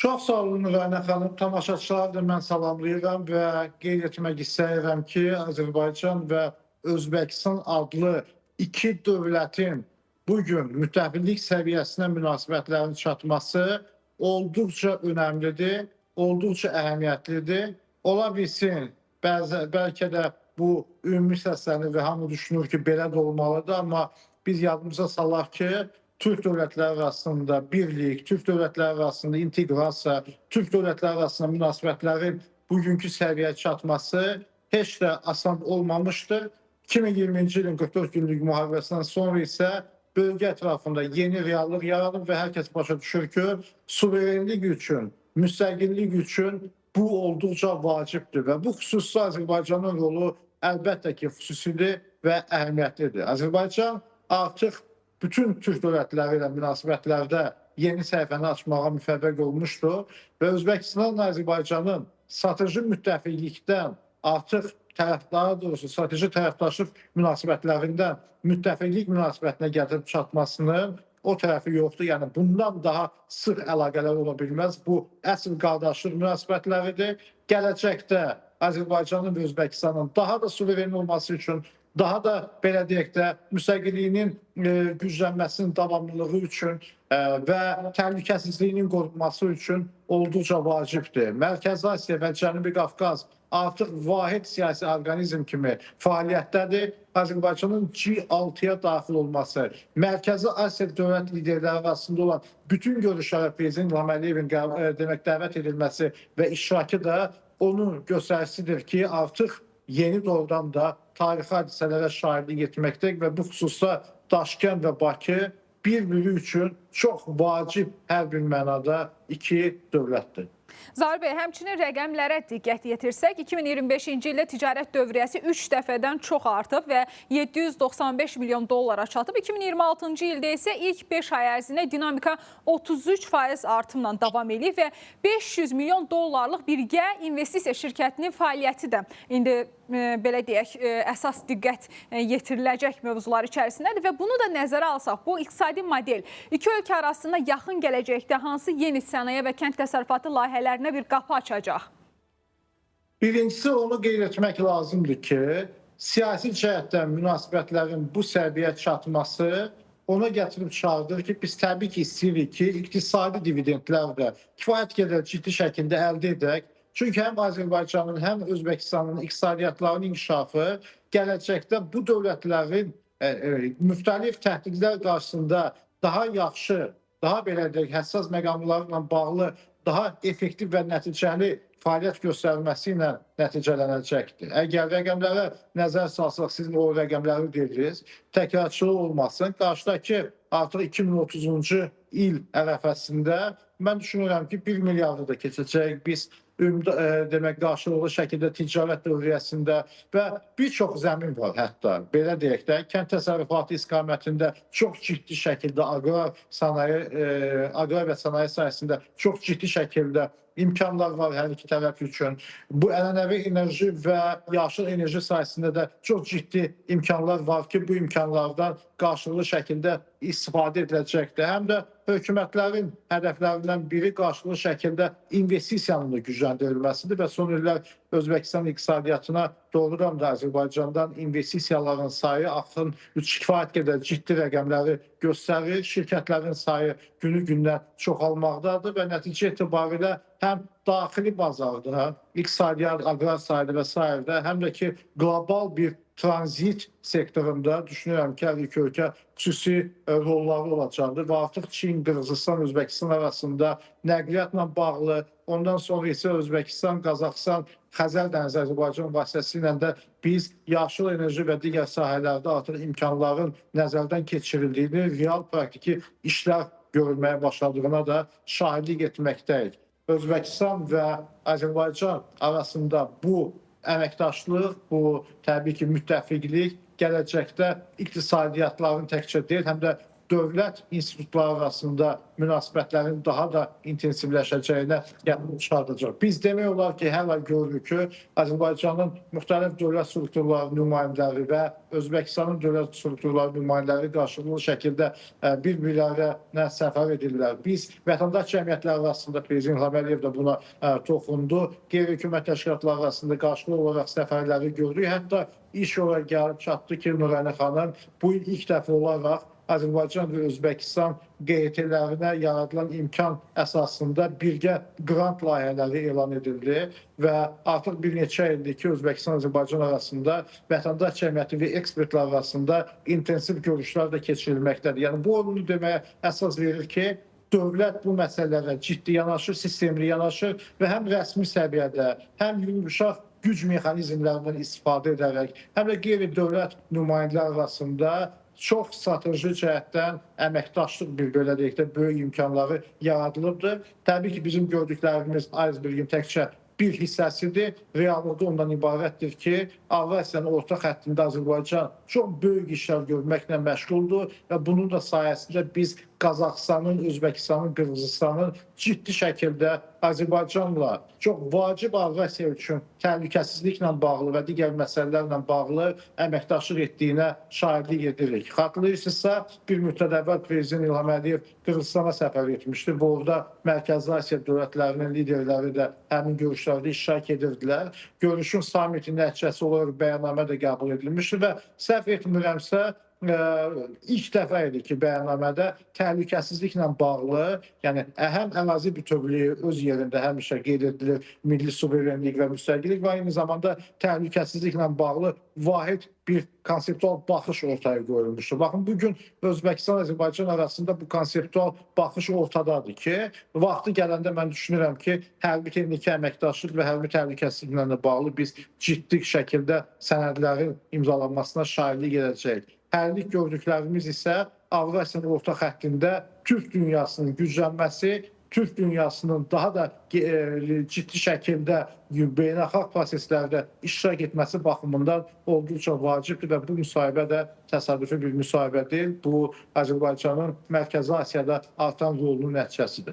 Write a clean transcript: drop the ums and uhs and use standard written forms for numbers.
Çox sağ olun Rəna xanım. Tamaşaçıları da mən salamlayıram və qeyd etmək istəyirəm ki, Azərbaycan və Özbəkistan adlı iki dövlətin bugün müttəfiqlik səviyyəsinə münasibətlərin çatması olduqca önəmlidir, olduqca əhəmiyyətlidir. Ola bilsin, bəlkə də bu ümumi səslənir və hamı düşünür ki, belə də olmalıdır, amma biz yadımıza salaq ki, Türk dövlətləri arasında birlik, Türk dövlətləri arasında inteqrasiya, Türk dövlətləri arasında münasibətlərin bugünkü səviyyəyə çatması heç də asan olmamışdır. 2020-ci ilin 44 günlük müharibəsindən sonra isə bölgə ətrafında yeni reallıq yaranıb və hər kəs başa düşür ki, suverenlik üçün, müstəqillik üçün bu olduqca vacibdir və bu xüsusda Azərbaycanın rolu əlbəttə ki, xüsusidir və əhəmiyyətlidir. Azərbaycan artıq bütün Türk dövlətləri ilə münasibətlərdə yeni səhifəni açmağa müvəffəq olmuşdur və Özbəkistanla Azərbaycanın strateji müttəfiqlikdən artıq daha doğrusu strateji tərəfdaşlıq münasibətlərindən müttəfiqlik münasibətinə gətirib çatmasının o tərəfi yoxdur. Yəni bundan daha sıx əlaqələr ola bilməz. Bu əsl qardaşlıq münasibətləridir. Gələcəkdə Azərbaycanın və Özbəkistanın daha da suveren olması üçün, daha da belə deyək də müstəqilliyinin güclənməsinin davamlılığı üçün və təhlükəsizliyinin qorunması üçün olduqca vacibdir. Mərkəzi Asiya və Cənubi Qafqaz artıq vahid siyasi orqanizm kimi fəaliyyətdədir. Azərbaycanın G6-ya daxil olması, Mərkəzi Asiya dövlət liderləri arasında olan bütün görüşlərə Prezident İlham Əliyevin demək dəvət edilməsi və iştirakı da onun göstəricisidir ki, artıq yeni doğrudan da tarixi hadisələrə şahidlik etməkdəyik və bu xüsusda Daşkənd və Bakı bir-biri üçün çox vacib hər bir mənada iki dövlətdir. Zaur bəy, həmçinin rəqəmlərə diqqət yetirsək, 2025-ci ildə ticarət dövriyyəsi 3 dəfədən çox artıb və 795 milyon dollara çatıb. 2026-cı ildə isə ilk 5 ay ərzində dinamika 33% artımla davam eləyib və 500 milyon dollarlıq birgə investisiya şirkətinin fəaliyyəti də indi belə deyək, əsas diqqət yetiriləcək mövzular içərisindədir və bunu da nəzərə alsaq, bu iqtisadi model iki ölkə arasında yaxın gələcəkdə hansı yeni sənaye və kənd təsərrüfatı layihələrinə bir qapı açacaq? Birincisi onu qeyd etmək lazımdır ki, siyasi cəhətdən münasibətlərin bu səviyyəyə çatması ona gətirib çıxardır ki, biz təbii ki istəyirik ki, iqtisadi dividendlər də kifayət qədər ciddi şəkildə əldə edək. Çünki həm Azərbaycanın, həm Özbəkistanın iqtisadiyyatlarının inkişafı gələcəkdə bu dövlətlərin müxtəlif təhdidlər qarşısında daha yaxşı, daha belə deyək, həssas məqamlarla bağlı daha effektiv və nəticəli fəaliyyət göstərməsi ilə nəticələnəcəkdir. Əgər rəqəmlərə nəzər salsaq, sizin o rəqəmləri dediniz, təkrarçılıq olmasın. Qarşıdakı artıq 2030-cu il ərəfəsində mən düşünürəm ki, 1 milyardı da keçəcək. Biz demək qarşılıqlı şəkildə ticarət dövriyyəsində və bir çox zəmin var hətta. Belə deyək də, kənd təsərrüfatı istiqamətində çox ciddi şəkildə aqrar sənaye, aqrar və sənaye sahəsində çox ciddi şəkildə imkanlar var hər iki tərəf üçün. Bu ənənəvi enerji və yaşıl enerji sahəsində də çox ciddi imkanlar var ki, bu imkanlardan qarşılıqlı şəkildə istifadə ediləcəkdir. Həm də hökumətlərin hədəflərindən biri qarşılıqlı şəkildə investisiyanın da gücləndirilməsidir və son illər Özbəkistan iqtisadiyyatına doğrudan da Azərbaycandan investisiyaların sayı axın kifayət qədər ciddi rəqəmləri göstərir. Şirkətlərin sayı günü-gündən çoxalmaqdadır və nəticə etibarilə həm daxili bazarda, iqtisadiyyat, aqrar sahədə və sairədə, həm də ki qlobal bir tranzit sektorunda düşünürəm ki, hər iki ölkə xüsusi rolları olacaqdır və artıq Çin, Qırğızistan, Özbəkistan arasında nəqliyyatla bağlı, ondan sonra isə Özbəkistan, Qazaxıstan, Xəzər dənizi Azərbaycan vasitəsilə də biz yaşıl enerji və digər sahələrdə artıq imkanların nəzərdən keçirildiyini, real praktiki işlər görülməyə başladığına da şahidlik etməkdəyik. Özbəkistan və Azərbaycan arasında bu əməkdaşlıq, bu təbii ki müttəfiqlik gələcəkdə iqtisadiyyatların təkcə deyil, həm də dövlət institutları arasında münasibətlərin daha da intensivləşəcəyinə gətirib çıxardacaq. Biz demək olar ki, hələ görürük ki, Azərbaycanın müxtəlif dövlət strukturları nümayəndələri və Özbəkistanın dövlət strukturları nümayəndələri qarşılıqlı şəkildə bir-birlərinə səfər edirlər. Biz vətəndaş cəmiyyətləri arasında Prezident İlham Əliyev də buna toxundu. Qeyri-hökumət təşkilatları arasında qarşılıqlı olaraq səfərləri gördük. Hətta iş oraya gəlib çatdı ki, Nurani xanım bu il ilk dəfə olaraq Azərbaycan və Özbəkistan QHT-lərinə yaradılan imkan əsasında birgə qrant layihələri elan edildi və artıq bir neçə ildir ki, Özbəkistan-Azərbaycan arasında vətəndaş cəmiyyəti və ekspertlər arasında intensiv görüşlər də keçirilməkdədir. Yəni bu onu deməyə əsas verir ki, dövlət bu məsələlərə ciddi yanaşır, sistemli yanaşır və həm rəsmi səviyyədə, həm yumşaq güc mexanizmlərindən istifadə edərək, həm də qeyri-dövlət nümayəndələr arasında çox strateji cəhətdən əməkdaşlıq bir belə deyək də böyük imkanları yaradılıbdır. Təbii ki, bizim gördüklərimiz aysbergin təkcə bir hissəsidir. Reallıqda ondan ibarətdir ki, Avrasiyanın orta xəttində Azərbaycan çox böyük işlər görməklə məşğuldur və bunun da sayəsində biz Qazaxıstanın, Özbəkistanın, Qırğızıstanın ciddi şəkildə Azərbaycanla çox vacib Avrasiya üçün təhlükəsizliklə bağlı və digər məsələlərlə bağlı əməkdaşlıq etdiyinə şahidlik edirik. Xatırlayırsınızsa, bir müddət əvvəl Prezident İlham Əliyev Qırğızistana səfər etmişdi və orada Mərkəzi Asiya dövlətlərinin liderləri də həmin görüşlərdə iştirak edirdilər. Görüşün sammitin nəticəsi olaraq bəyannamə də qəbul edilmişdi və səhv etmirəmsə, ilk dəfə idi ki, bəyannamədə təhlükəsizliklə bağlı, yəni həm ərazi bütövlüyü öz yerində həmişə qeyd edilir, milli suverenlik və müstəqillik və eyni zamanda təhlükəsizliklə bağlı vahid bir konseptual baxış ortaya qoyulmuşdur. Baxın, bugün Özbəkistan, Azərbaycan arasında bu konseptual baxış ortadadır ki, vaxtı gələndə mən düşünürəm ki, hərbi texniki əməkdaşlıq və hərbi təhlükəsizliklə də bağlı biz ciddi şəkildə sənədlərin imzalanmasına şahidlik edəcəyik. Hələlik gördüklərimiz isə Avrasiyanın orta xəttində Türk dünyasının güclənməsi, Türk dünyasının daha da ciddi şəkildə beynəlxalq proseslərdə iştirak etməsi baxımından olduqca vacibdir və bu müsahibə də təsadüfi bir müsahibə deyil. Bu Azərbaycanın Mərkəzi Asiyada artan rolunun nəticəsidir.